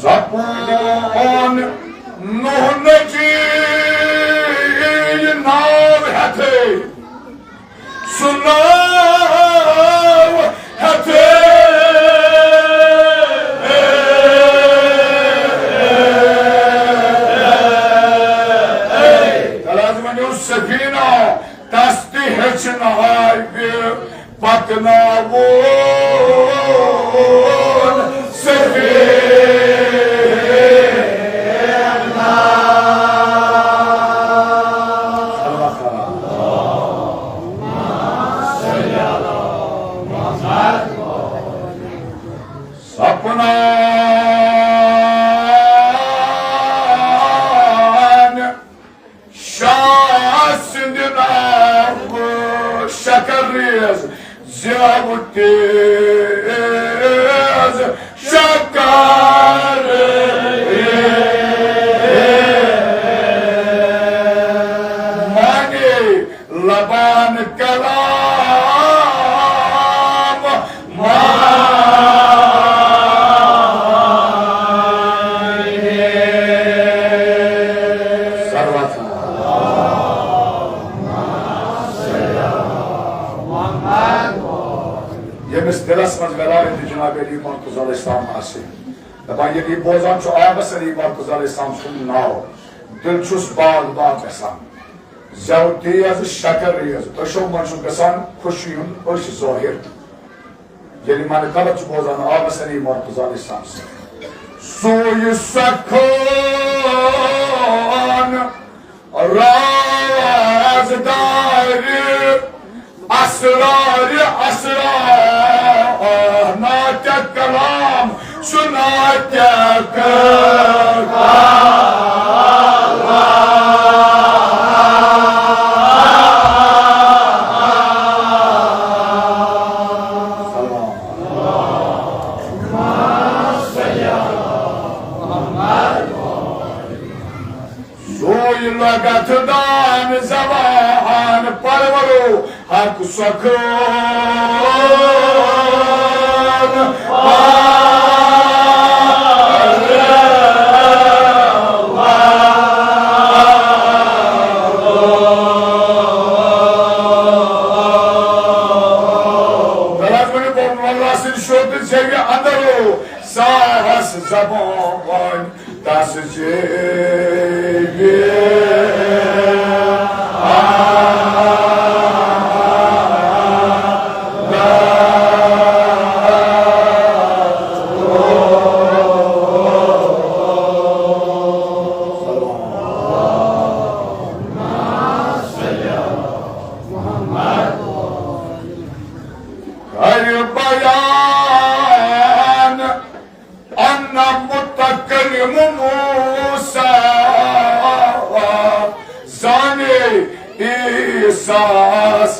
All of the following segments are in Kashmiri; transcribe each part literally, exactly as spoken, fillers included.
سپون نوح نجی ناو ہیتھے، سُہ ناو ہیتھے۔ تَلہٕ حظ ؤنِو سفینہ، تس تہِ ہیٚچھناوِ پکناوُن سفینہ۔ سپنان شاہ سٕنٛدِ ناوٕ شکر ریز، زیوٕ تیز شکر ریز۔ معنی لبان کلام معنی۔ سروتھا۔ ییٚمِس دِلس منٛز ولایت جناب علی مرتضی علیہ السلام آسہِ، دپان ییٚلہِ یہِ بوزان چھُ آبس علی مرتضی علیہ السلام سُنٛد ناو، دِل چھُس باغ باغ گژھان۔ زٮ۪و تیز شکر ریز، أچھو منٛز چھُ گژھان خوشی ہُنٛد أچھ ظٲہِر۔ ییٚلہِ من غلط چھُ بوزان آبس علی مرتضی علیہ السلام سٕنٛز۔ سُے سکھان رازدارِ اسرار اسرار، ناطق کلام سُہ ناطق کلام۔ سوی لغت دان زبان پرورو حق سکون۔ بلکہ مولانا سٕنٛدِ شوقہٕ زیوِ اندرو ساہس زبان تس زیوِ کرِ بیان ان متکلم موسیٰ زانہِ عیسیٰ ہس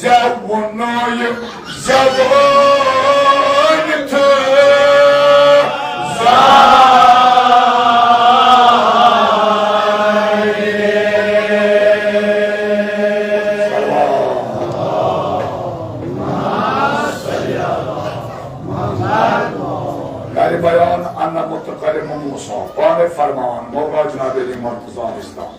زٮ۪وُن نوٚو زٮ۪وُن تہٕ زانہِ۔ کرِ بیان ان متکلم موسیٰ، پانے فرمان مولا جناب علی مرتضی علیہ السلام۔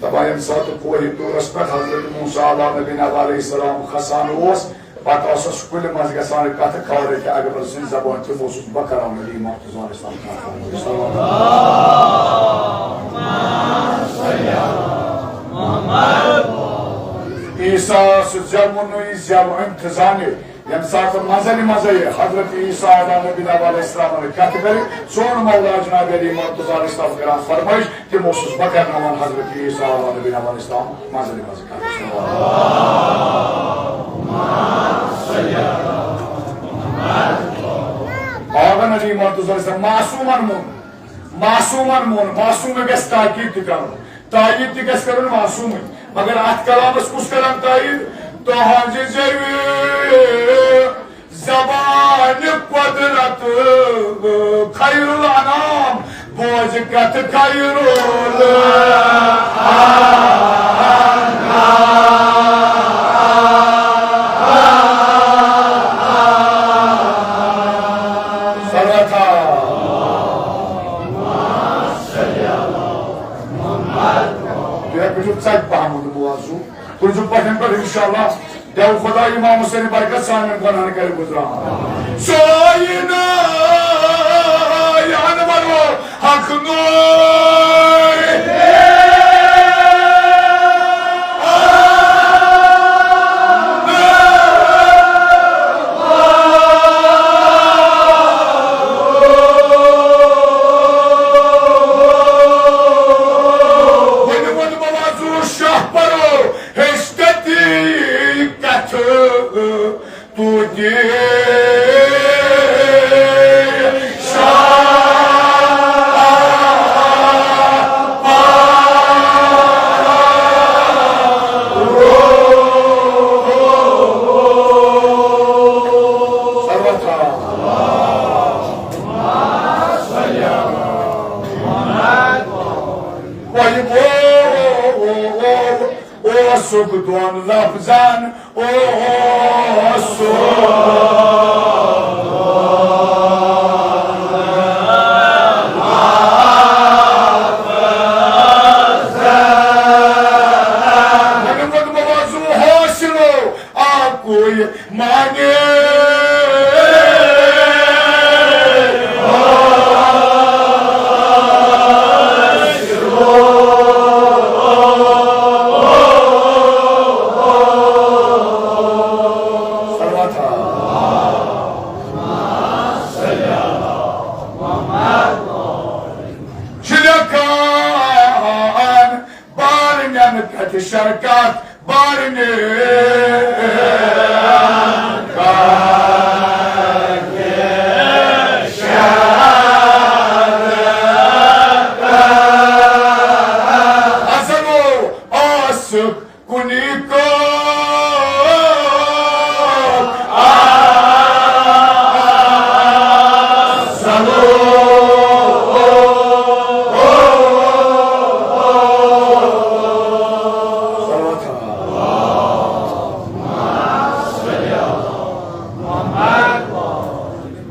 دپان ییٚمہِ ساتہٕ کوہِ طورس پٮ۪ٹھ حضرت موسیٰ علیٰ نبینا علیہ السلام کھسان اوس، پتہٕ ٲسس کُلہِ منٛز گژھان کتھٕ خالق اکبر سٕنٛزِ زبٲنۍ، تِم اوسُس بہٕ کران علی مرتضی علیہ السلام۔ عیسیٰ سُہ زٮ۪وُن نوٚو زٮ۪و أمۍ تہٕ زانہِ۔ ییٚمہِ ساتہٕ منٛزَنہِ منٛزَے حضرت عیسیٰ علیٰ نبینا علیہ السلامن کتھ کرِ، سون مولا جناب علی مرتضی علیہ السلام کران فرمٲیش، تِم اوسُس بہٕ کرناوان حضرت عیسیٰ علیٰ نبینا علیہ السلام منٛزَنہِ منٛزٕ کران۔ آغا علی مرتضی علیہ السلام معصومن مون، معصومن مون، معصوم گژھِ تاکید تہِ کرُن۔ تایید تہِ گژھِ کرُن معصومٕے، مگر اتھ کلامس کُس کران تایید؟ تہنٛزِ زیوِ زبانہِ قدرت خیر الانام، بوزِ کتھ خیر الانام۔ صلوات۔ سچ پہمد بوزو۔ کُنہِ زٕ پٲٹھۍ پٮ۪ٹھ انشاءاللہ دیو خدا امام حسین برکت سانٮ۪ن گۄناہن کرِ گُزران۔ سوینا یا انور حق نور۔ وۄنۍ ووٚن بہٕ وۄزُر شاہ پرو، ہیٚچھ تٔتی کتھٕ توتہِ شاہ۔ وۄنۍ گوٚو اوسُکھ دۄن لفظن اوسُکھ۔ وۄنۍ ووٚن بہٕ وۄزُر حوصلو اکُے معنی۔ چھِ لیکھان بارنٮ۪ن کتھِ شرکت، بارنٮ۪ن کتھِ شرکت۔ اصل اوس کُنی کٲم۔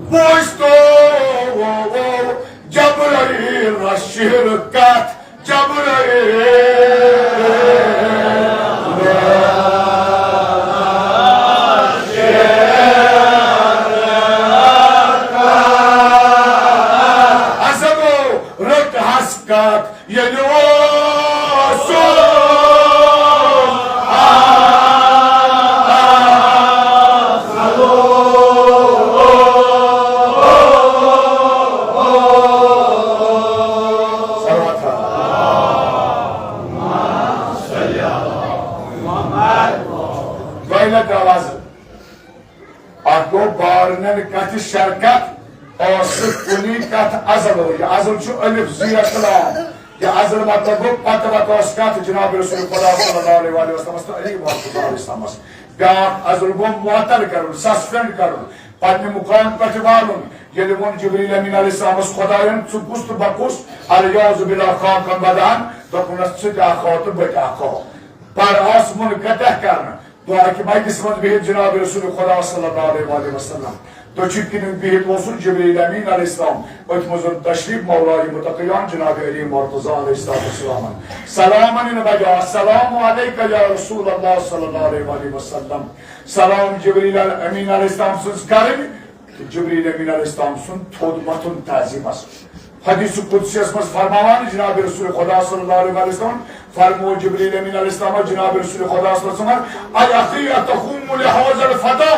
بوٗزتو جبرائیل شِہر کتھ۔ جبرائیل عزمو رٔٹ حس کتھ ییٚلہِ اوسُم۔ دۄیہِ لٹہِ آواز۔ اکھ گوٚو بارنٮ۪ن کتھِ شرکت، اوس کُنی کتھ ازل۔ یہِ ازل چھُ الف زیر کلام۔ یہِ ازل مطلب گوٚو پتہٕ وتہٕ ٲس کتھ جناب رسول خدا صلی اللہ علیہ وآلہ وسلمس تہٕ علی مرتضیٰ علیہ السلامس۔ بیاکھ ازل گوٚو معطل کرُن، سسپینڈ کرُن، پننہِ مقام پٮ۪ٹھ والُن۔ ییٚلہِ ووٚن جبریل امین علیہ السلامس خداین، ژٕ کُس تہٕ بہٕ کُس، الیعوذ باللہ، خاکن بدان، دوٚپُنس، ژٕ تہِ اکھ ہو تہٕ بہٕ تہِ اکھ ہو۔ پر آس منقطع کرنہٕ۔ تو اکہِ میجلسہِ منٛز بِہِتھ جناب رسول خدا صلی اللہ علیہ وآلہ وسلم، دٔچھِنۍ کِنۍ بِہِتھ اوسُن جبریل امین علیہ السلام، أتھۍ منٛز تشریف مولائے متقیان جناب علی مرتضیٰ علیہ الصلوۃ والسلام۔ سلامن بجا، السلام علیک یا رسول اللہ صلی اللہ علیہ وآلہ وسلم۔ سلام جبریل امین علیہ السلام سٕنٛز کرٕنۍ، تہٕ جبریل امین علیہ السلام سُنٛد تھوٚد مَتھُن تعظیٖمَس۔ حدیث قدسیَس منٛز فرماوان جناب رسول خدا صلی اللہ علیہ وسلم، فرمو جبریل امین علیہ السلام جناب رسول خدا صلی اللہ علیہ وسلم، اے اخی اتقوم لہذا الفتى،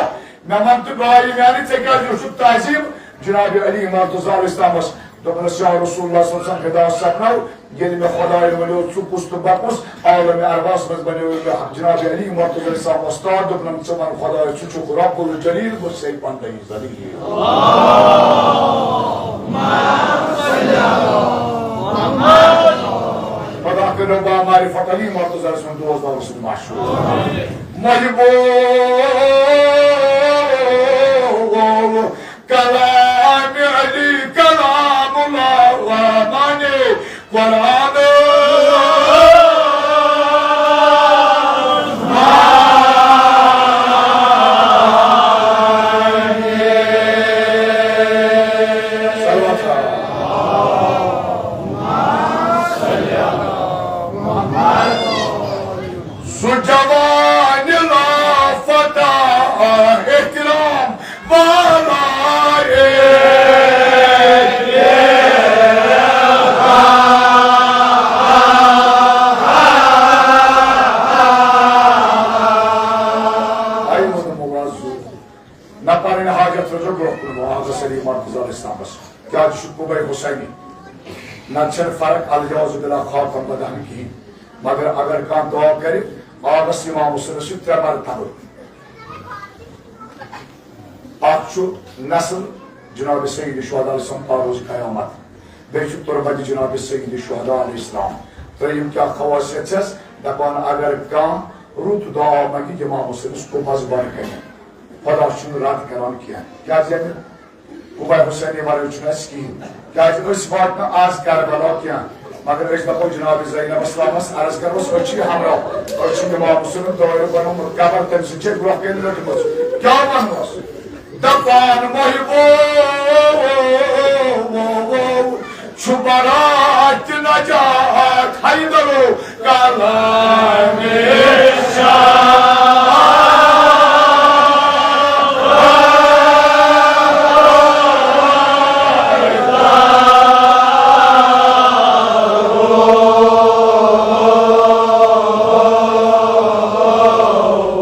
مےٚ وَن تہٕ بایہِ میانہِ، ژےٚ کیازِ اوسُکھ تعظیٖم جناب علی مرتضیٰ علیہ السلامَس؟ دوٚپنَس، یا رسول اللہ صلی اللہ علیہ وسلم، فدا سپنو، ییٚلہِ مےٚ خۄدایَن ؤنِو، ژٕ کُس تہٕ بہٕ کُس، عالمِ ارواحَس منٛز بنیو مےٚ جناب علی مرتضیٰ علیہ السلام وۄستاد۔ دوٚپنَم، ژٕ وَن خۄدایَس، ژٕ چھُکھ رب الجلیل، بہٕ چھُسَے بندَے ذلیل۔ خدا کٔرِو با معرفت علی مرتضیٰ علیہ السلام دوست دار سُنٛد مشہوٗر۔ محبوب کلام علی کلام اللہ، معنی قرآن۔ حسینی۔ نتہٕ چھنہٕ فرق، الجواز بلا خاک ہم بدہن کہین۔ مگر اگر کانٛہہ دعا کرِ، آبس امام حسینس چھِ ترٛےٚ مرتبہٕ۔ اکھ چھُ نسل جناب سید شہداء علیہ السلام تا روز قیامت، بیٚیہِ چھُ تربت جناب سید شہداء علیہ السلام۔ ترٛیٚیِم کیٛاہ خواصیت چھس؟ دپان اگر کانٛہہ رُت دعا منگہِ امام حسینس قبس بۄنہٕ کنہِ، خدا چھُنہٕ رد کران کینٛہہ۔ کیٛازِ ییٚمہِ قبہ حسینی ورٲے چھُنہٕ اَسہِ کِہیٖنۍ۔ کیٛازِ أسۍ واتنہٕ آز کربلا کینٛہہ، مگر أسۍ دَپو جناب زینب اسلامس عرض کروس، أسۍ چھِ ہمراہ، أسۍ چھِ امام حسینُک دٲیرٕ بنومُت، قبر تٔمۍ سٕنٛدِ چھِ برٛونٛہہ کَنہِ لٔٹمٕژ۔ کیٛاہ وَنوس؟ دَپان محبو چھُ برات نجات حیدرو کلام شاہ۔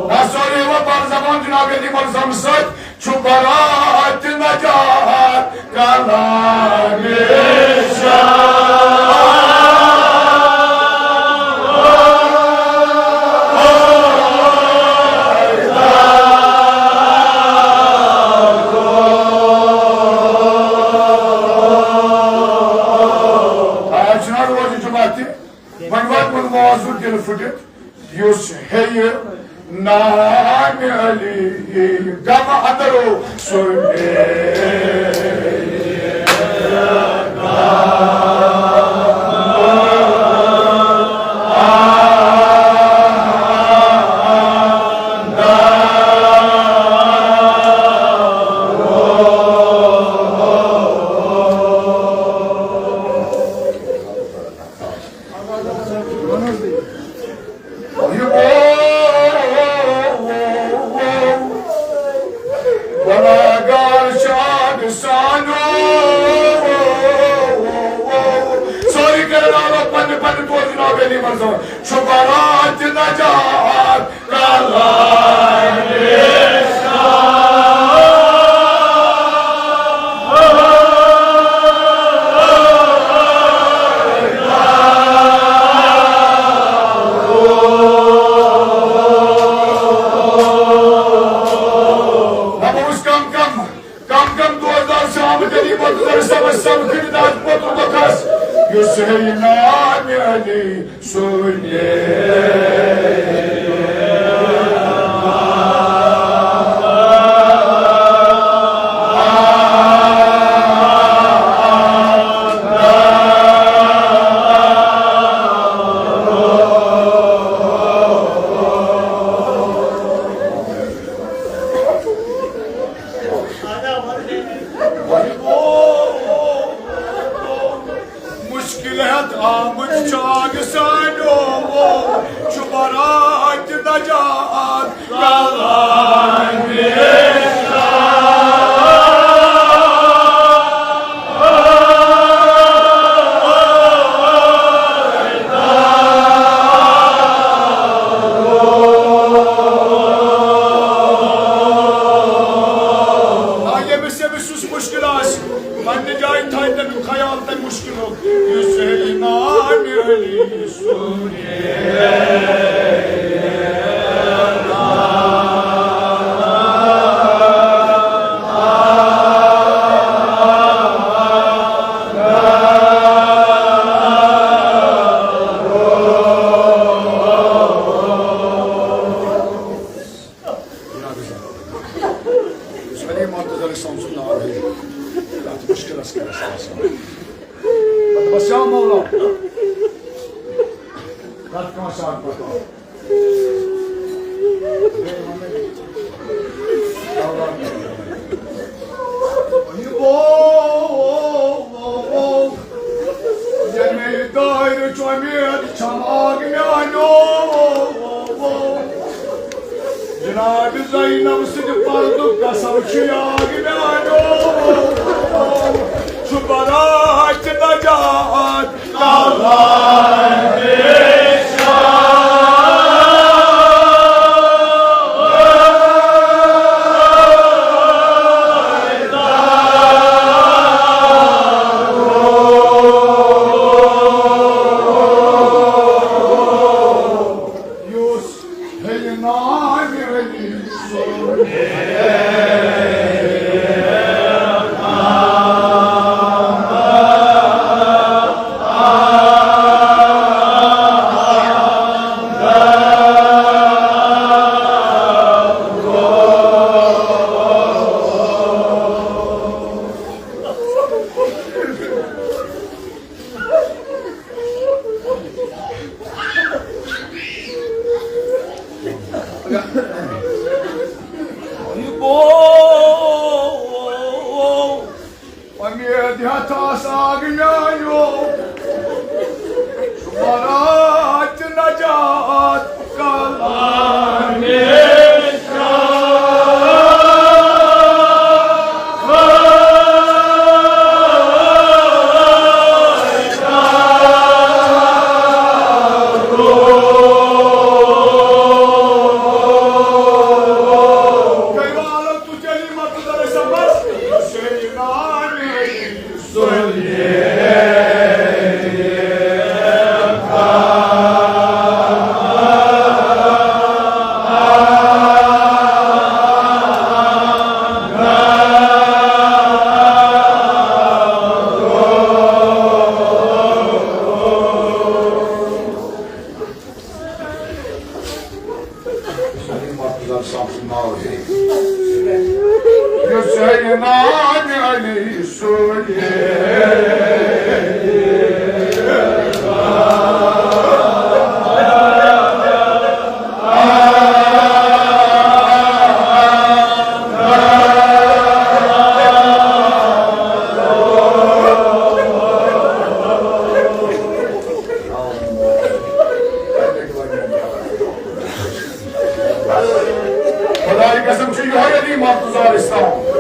نہ سورُے وۄنۍ بر زبان جناب علی ملزم سۭتۍ۔ چھُ برات نجات کلام شاہ۔ آز چھُنہ روزِ جمعہ تہِ، وۄنۍ واتہِ وۄنۍ وازُک دِل پھٕٹِتھ۔ یُس ہیٚیہِ نامہِ علی غم اندرو، سُہ میلہِ غم اندرو۔ گناہگار شاد سانو۔ سورُے کرن آلو پننہِ پننہِ طور جناب علی منظور۔ چھُ برات نجات کلام شاہ۔ دپو أسۍ کم کم، کم کم دوستدار چھِ آمٕتۍ علی مقتدر صٲبس سمکھٕنۍ تہٕ اتھ پوٚتُس بخس، یُس ہے نام علی سُے۔ مشکل ہیتھ آمت چاگ سانو، چھُ برات نجات کلام شاہ۔ آ، ییٚمِس ییٚمِس یُس مُشکِل آسہِ، پننہِ جایہِ تھایہِ تمیُک خیال تمہِ مُشکِلُک، یُس ہے امام علی سُنٛد۔ یُس علی مرتضی علیہ السلام سُنٛد ناو ہیٚیہِ، تَتھ مُشکِلَس کیٛاہ چھُ آسان؟ پَتہٕ بس یا مولا، تَتھ کانٛہہ ساتھ پَتہٕ۔ ییٚمے دارِ چۄمید چھم آگ میانیو۔ جناب زینب سٕنٛدِ پردُک قسم چھُ یاد میانیو۔ چھُ برات نجات کلام شاہ۔ آگ میانیو، شمارات نجات کلام۔ حسین علی سوری۔ خدایہِ قسم چھُ یِہوٚے علی مرتضیٰ اسلام،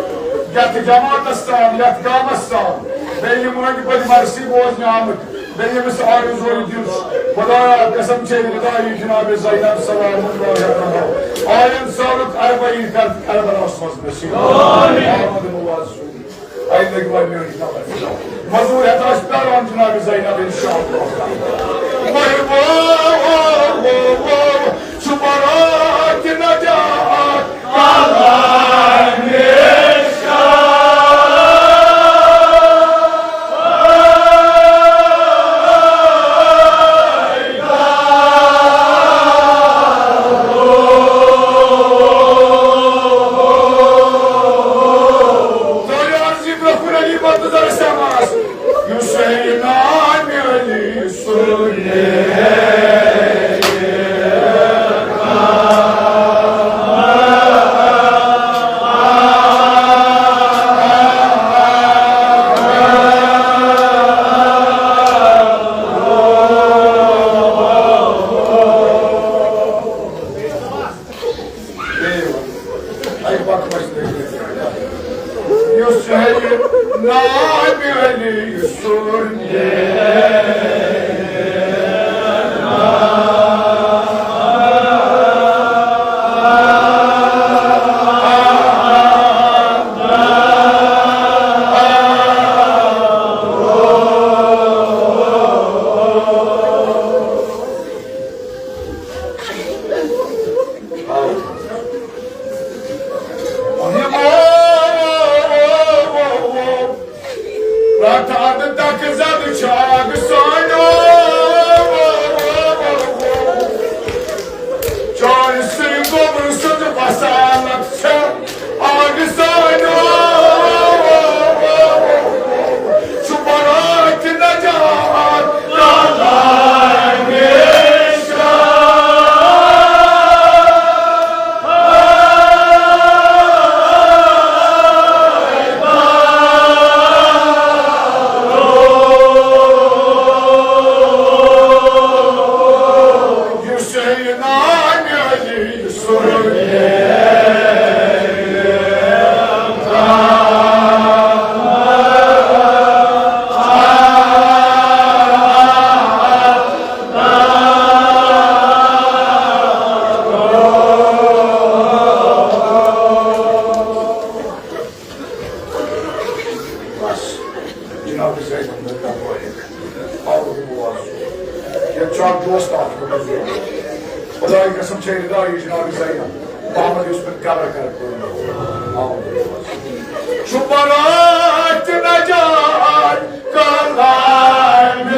یَتھ جماعتس تام، یَتھ گامس تام، بیٚیہِ یِم أنٛدۍ پٔکۍ مرثی بوزنہِ آمٕتۍ، بیٚیہِ ییٚمِس آرزوٗ دِل چھُ۔ خدایا قسم چھے خدایی جناب زینب سلام اللہ علیہا۔ آیَن سالُک اربعین کر کربلاہس منٛز نصیب۔ آمین۔ آمد مواز۔ اے لٔگۍ وۄنۍ میٲنۍ خبر۔ مزوٗر ہٮ۪تھ آسہِ پیاران جناب زینب انشاءاللہ۔ وۄنۍ وو، وو، وو، وو، چھُ برات نجات کلام۔ یُس ہے نام علی سُنٛد۔ پرٛٮ۪تھ اَندٕ دَکہٕ زَدٕ چھِ آگہٕ سانیو۔ چانہِ سٕے گوٚبرٕ سٕنٛز وَسالت چھےٚ آگہٕ سانیو۔ چھُ برات نجات کلام۔ بس، جناب زینب نے تبوہک اور بواز۔ یہ چار دوست آپ کو بزرگ۔ خدای قسم چھے ردائی جناب زینب۔ محمد یوسف بن قبر کر۔ شکرات نجات کلام۔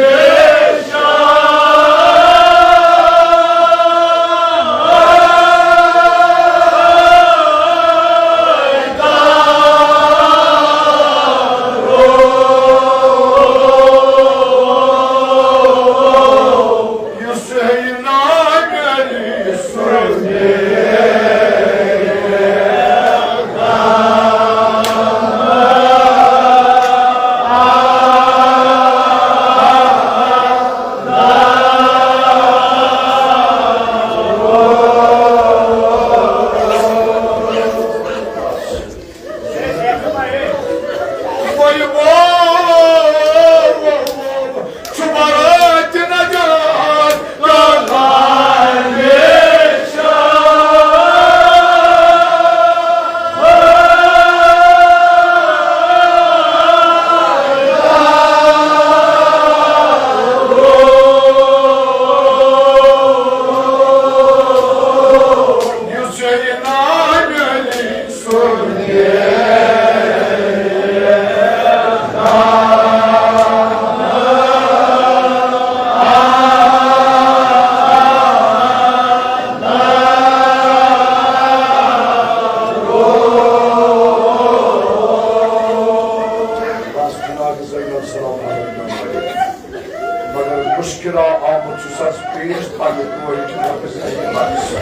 مگر مُشکِلا آمُت چھُ سَز پیش پننہِ کورِ کہِ لفظ اَمہِ لفظ۔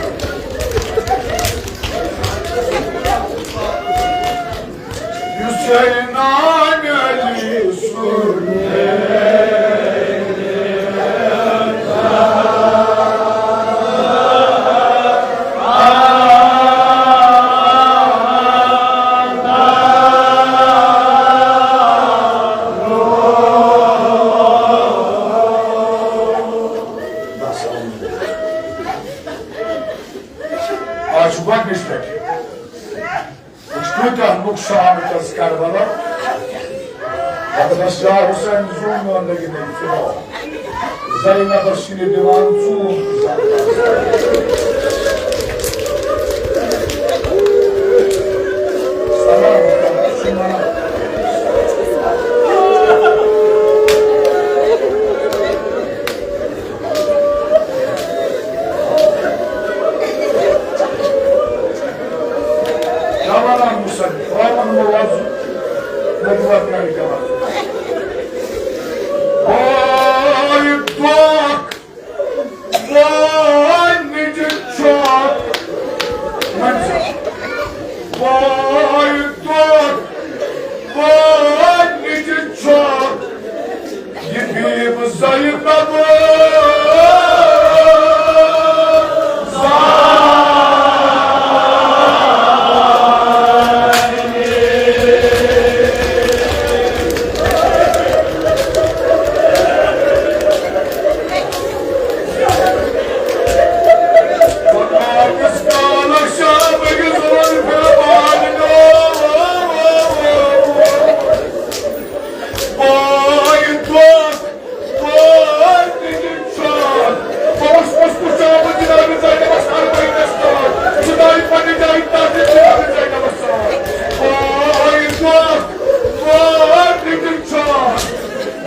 یُس ہے نانہِ علی سُنٛد آز چھُ گۄڈٕنِچ لَٹہِ۔ وٕچھ، کۭتیٛاہ لُکھ چھِ آمٕتۍ آز کربلا۔ مگر بس یار حسین زوٗن میون لٔگِتھ أمۍ فِلو۔ زینبس چھِنہٕ دِوان ژوٗن۔ سلام علیکم۔ جوانان مُصنِف، راوَن موازُن، نجوہ پیارِ جوان۔ بھائی دعا وۄنۍ نِچہِ چھۄکھ منٛزٕ۔ وۄنۍ دۄد، وۄنۍ نِچہِ چھۄکھ۔ یہِ بیٖب زینب۔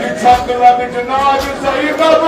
یہِ چھۄکھ لۄکٕٹ ناوِ زینب۔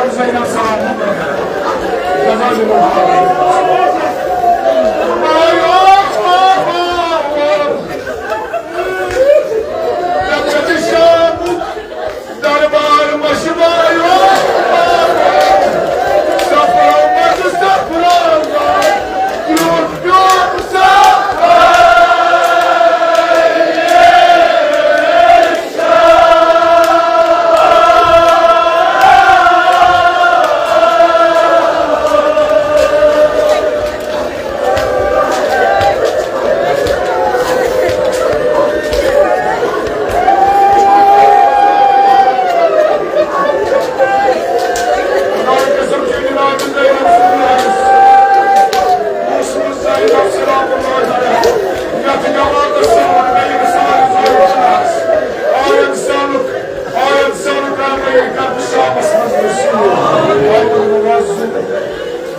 زینب سلام۔ دربار مشوایو، صفرا مجھ صفرا، یوت یوت صفرا۔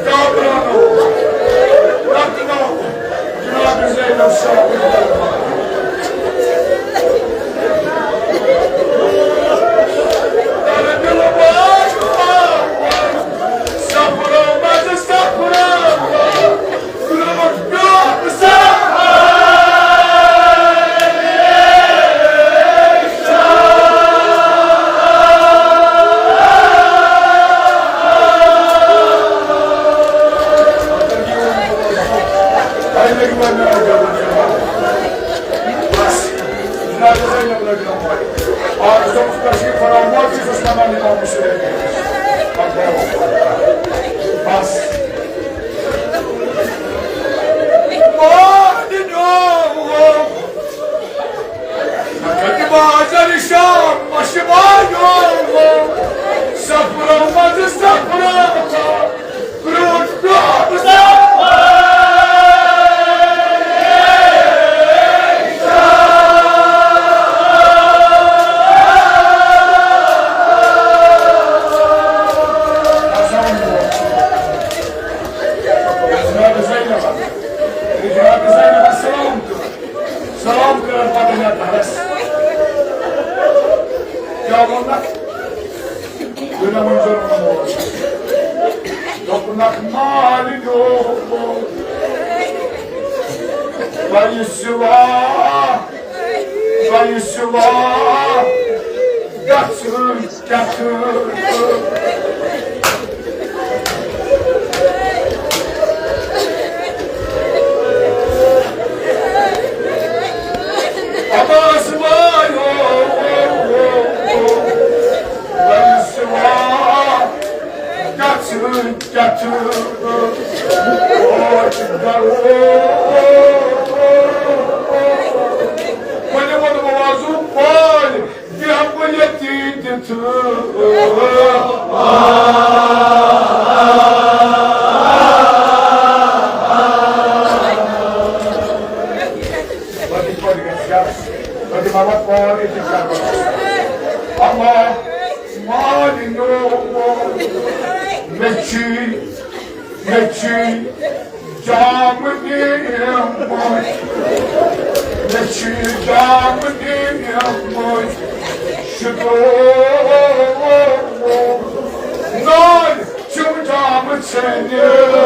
گابرانو، رٹنو، جناب زینب صاحب۔ بس۔ مالنو، مگر بازر شام مشوایو، صفرا مز صفرا، روٹ روٹ صفرا۔ جناب زینب، جناب زینب السلام۔ سلام کرن پتہٕ مےٚ گرس۔ کیٛاہ ووٚننکھ؟ دُنیا منٛز ضروٗرت اوس۔ دوٚپنکھ مالہِ نیوٗ۔ تۄہہِ سوا، تۄہہِ سوا گژھُن۔ اما مالنو، مےٚ چھُے، مےٚ چھُے جام نیمٕتۍ، مےٚ چھُے جام نیمٕتۍ، شُکر ناے چھُم جام ژھیٚنِتھ۔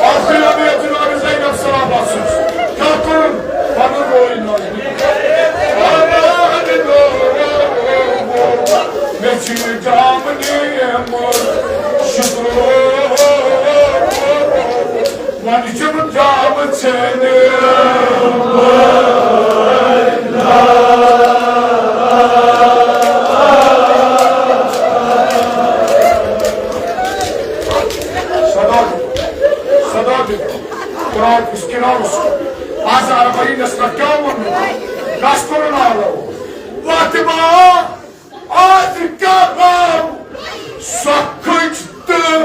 آخری امید جناب زینب سلام آسُس۔ کیٛاہ کوٚرُن؟ پنُن روے نوے۔ مےٚ چھُ جام نیمُت شُکر۔ وۄنۍ چھُم جام ژھیٚنِتھ۔ صدا دِتھ، صدا دِتھ، قرآن کِس کنارس کُن۔ آز اربعینس پٮ۪ٹھ کیٛاہ ووٚن؟ کس کوٚرُن آلو؟ وتہِ ما آز کرو سۄ کھٔج تہٕ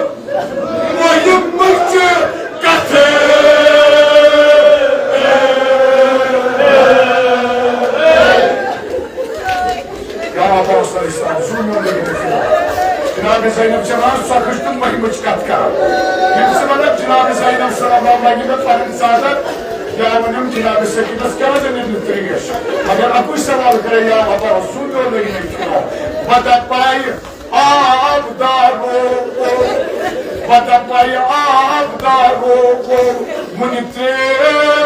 مۄیہِ مٕچہِ کتھٕ۔ یا رب، صلی اللہ علیہ وسلم، زوٗ میون نبی رسول۔ جناب زینب چھِ وَنان، سۄ کھٔج تہٕ مٔہمٕچ کَتھ کَران۔ ییٚمہِ سۭتۍ مطلب جناب زینب سلام لگہِ مےٚ پَنٕنۍ ژادر، یا وَنٮ۪م جناب سکینَس کیٛازِ أنِو نہٕ ترٛیش؟ مگر اَکُے سوال کَرے یا وَبا رسول میون لٔگۍ نہٕ کھیوٚن۔ بہٕ دَپَے آب دارو، بہٕ دَپَے آب دارو، وُنہِ ترٛیش